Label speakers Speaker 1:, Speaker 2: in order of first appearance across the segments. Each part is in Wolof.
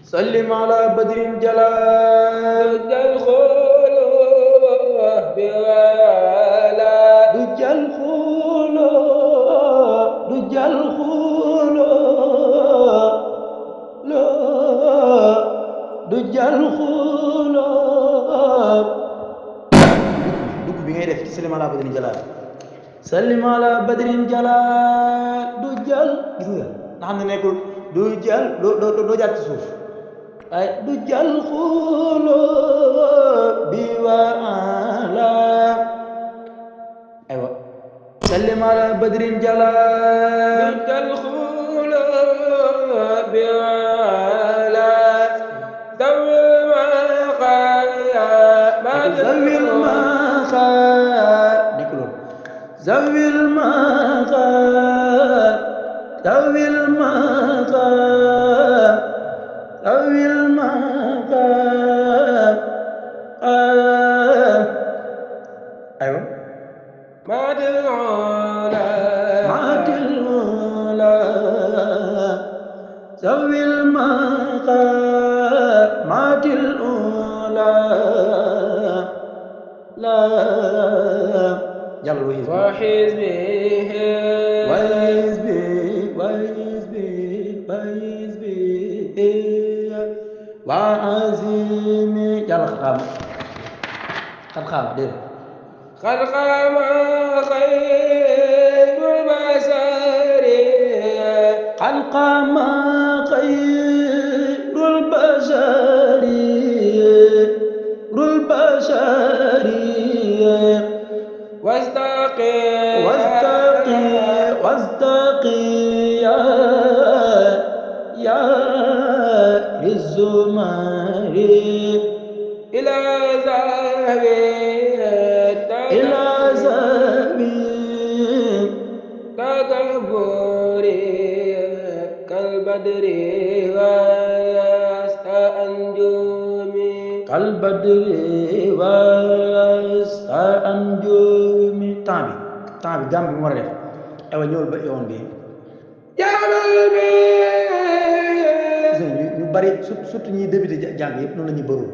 Speaker 1: سلم على بدر الجلال
Speaker 2: ضد الخلوع بوالا
Speaker 1: دج الخلود دج الخلود لا دج الخلود dugg bi ngay def ci salim ala badrin jalal salim ala badrin jalal du jël gis nga nga xam ne nekkul du jël doo jaar ci suuf ay du jël xuloo bi wa ala aywa salim ala badrin jalal
Speaker 2: ضد الخلوع بوالا ذوي المقايا ما
Speaker 1: zawil ma xaar nekk loolu zawil ma xaar zawil ma xaar zawil ma xaar aywa
Speaker 2: ما العلا
Speaker 1: maatil la zawil ma xaar maatil la la jàll
Speaker 2: وحزبه
Speaker 1: وعزيمي يلا خام خام دير
Speaker 2: قد قام خير البشر
Speaker 1: خلق ما خير البشر واستقي يا الزمري
Speaker 2: إلى زاوية
Speaker 1: إلى زمين
Speaker 2: تدبري كالبدر وأنجمي
Speaker 1: كالبدر وأنجمي temps bi gàmm bi mu war a def aywa ñëwal ba yoon bi gis nga ñu bari surtout ñuy débuté jàng yëpp noonu la ñuy bëroo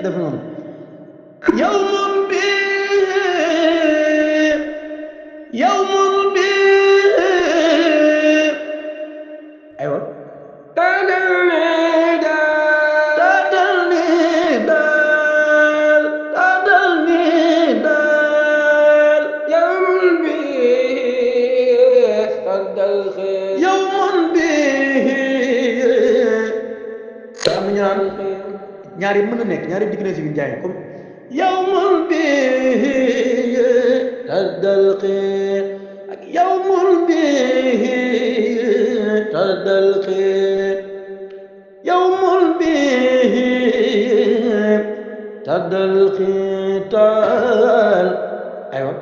Speaker 1: def noonu yawmun bi aywa ñaari mën na nekk ñaari digg na si biir jaay comme yawmun bi tadalqi ak yawmun bi tadalqi yawmun bi tadalqi tal aywa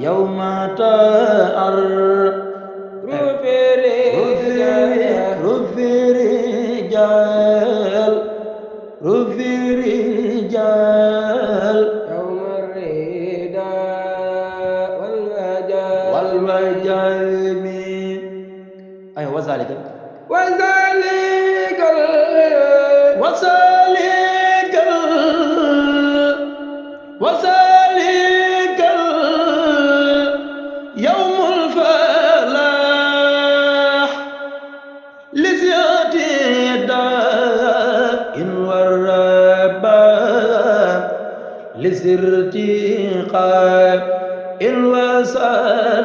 Speaker 2: يوم
Speaker 1: تأر رفي رجال
Speaker 2: يوم الردى
Speaker 1: والمجام أيوة وذلك
Speaker 2: وذلك
Speaker 1: يوم الفلاح لزيادة داء والرباء لزرتقاء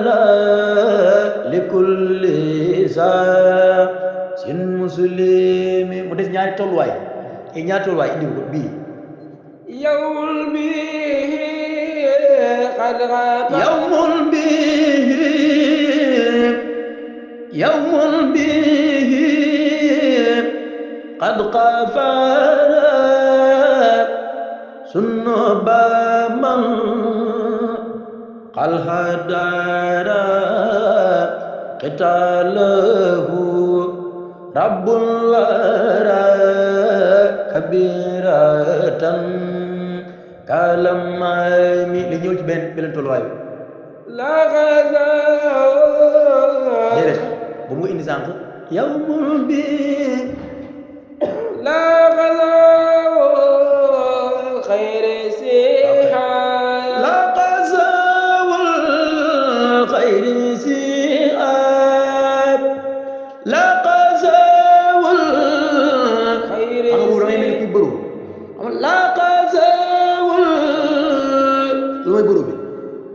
Speaker 1: وصلاة لكل ساعة مسلم mu des ñaari tolluwaay ay ñaari tolluwaay indi ko bii
Speaker 2: يوم به قد غاب
Speaker 1: يوم به قد قافل سنبا من قال هدار قتاله رب الورى كبيرة كلام li ñëw ci benn tolluwaay bi
Speaker 2: la xazaw
Speaker 1: déedéet bu nga indi sànq yawmul bi
Speaker 2: la xazaw xayri siha
Speaker 1: la qazawul xayri siab la qazawul
Speaker 2: xayri
Speaker 1: xam nga boobu damay mel ni kuy bëru xam la qazawul lu mooy bëru bi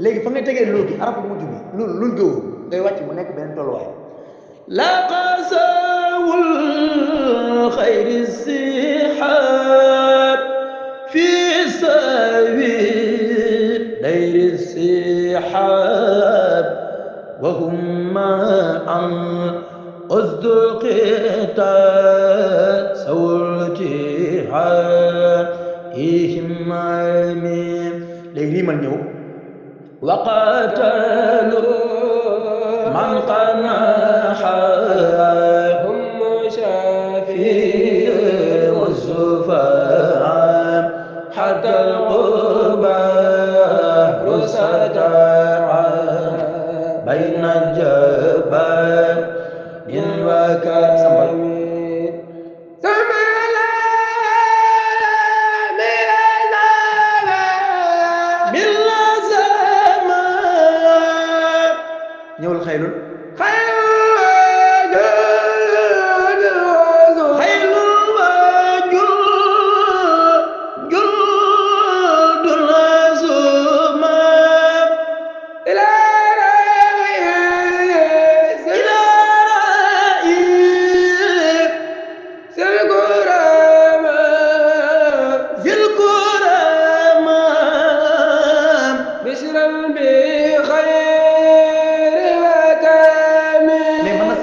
Speaker 1: léegi fa ngay tegee loolu gi arab bu mujj bi loolu lul gëwoo ngay wàcc mu nekk benn tolluwaay la qazawul xayri sihab fi sabil dayri sihab وهم معا قصد القتال سوالتهائهم عميم léegi lii man ñëw وقاتلوا من قناحهم شافي والسفهاء حتى القربى رسدا بين الجبال وكرم ñëwul xaylul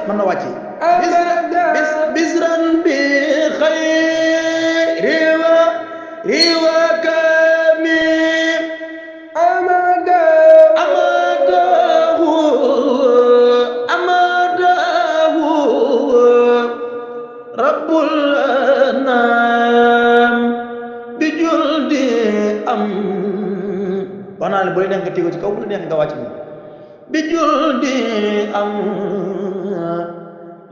Speaker 1: mën na wàcce bisran bi xayri wa kami amadahu rabbul anam bi juldi am wax naa ne booy neex nga tégo ci kaw bu la neex nga wàcc moom bi juldi am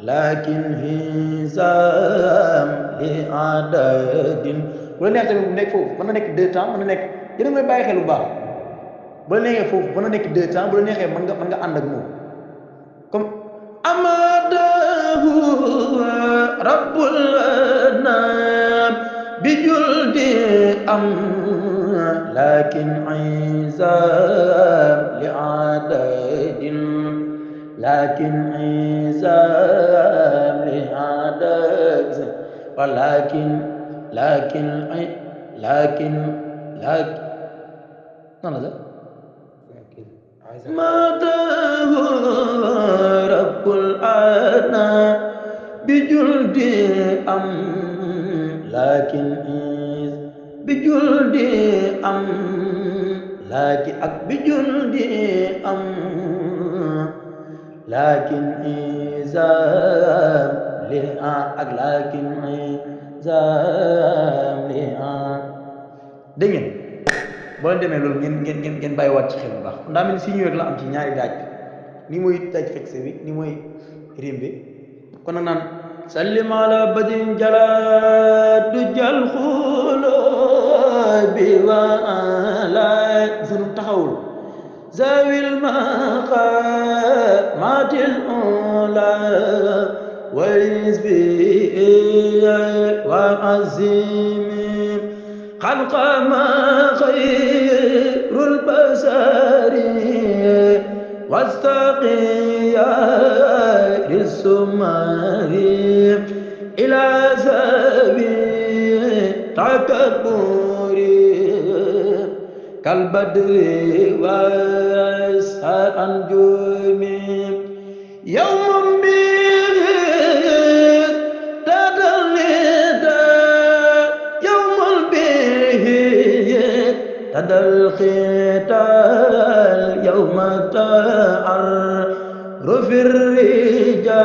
Speaker 1: lakin hisam li adadin bu la neex tamit bu nekk foofu mën na nekk 2 temps mën na nekk yéen a ngay bàyyi xel bu baax bu la neexee foofu mën na nekk 2 temps bu la neexee mën nga ànd ak moom comme amadahu rabbul anam bi juldi am lakin hisam li adadin لكن عيسى لعدد ولكن ماذا؟ ماته رب العالم بجلد أم لكن بجلد أم لكن بجلد أم لكن إزام لها لكن إزام لها dégg ngeen boo leen demee loolu ngeen bàyyiwaat ci xel bu baax ndaa mel ni si ñëw rek la am ci ñaari daaj ni mooy daaj fekse bi ni mooy rim bi kon nag naan sallim ala badin jalaat du jal xulo bi wa ala sunu taxawul zawil maqamat al-ula والنسبي وعزيم خلق ما خير البشر واستقيا للسمر إلى سبيل تكبر كالبدر واسهر أنجم يوم هذا القتال يوم تعرف الرجال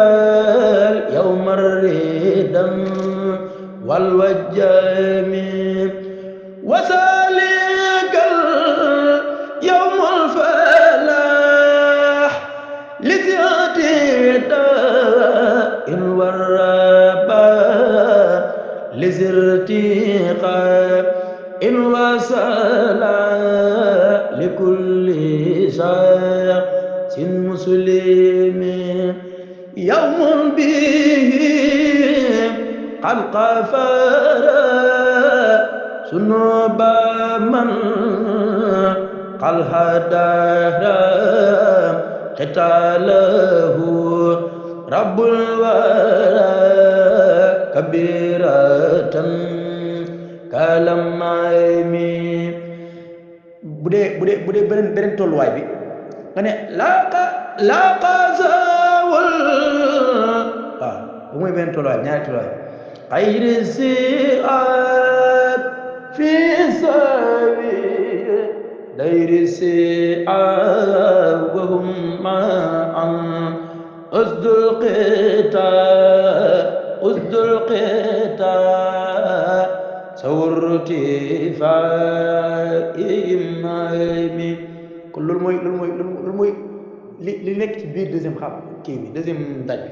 Speaker 1: يوم الردم والوجم وذلك اليوم الفلاح ارتقاء إن وصل لكل شخص مسلم يوم به قد غفر ذنوب من قد هدر قتاله رب الورى كبيرة كالمايم bu dee beneen tolluwaay bi nga ne laaqa zawal waaw bu muy beneen tolluwaay bi ñaari tolluwaay xayri siat fi sawi dayri siat wahum maan usdul qita sawrti fa imami kon loolu mooy li nekk ci biir deuxième xam kii bi deuxième daj bi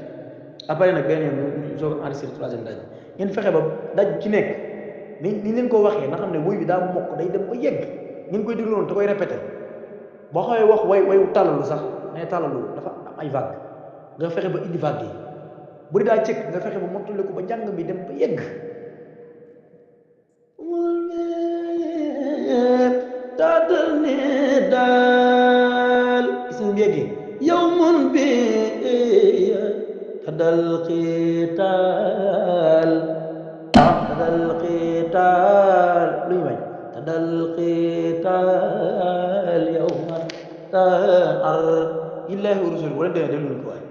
Speaker 1: après nag benn yoon ñu soog a enregistré troisième daj bi ngeen fexe ba daj ci nekk ni leen ko waxee nga xam ne wuy bi daa mokk day dem ba yegg ngeen koy déglu noonu te koy répété boo xawee wax wayu tàllalu sax mais tàllalu dafa am ay vague nga fexe ba indi vague yi bu dee daa cëkk nga fexe ba mottali ko ba njàng bi dem ba yegg tadni daal gis nga yeggi yawmun bi tadal qital lu ñu may tadal qital yawma tar illahi wa rasul wala dee déglu ko waay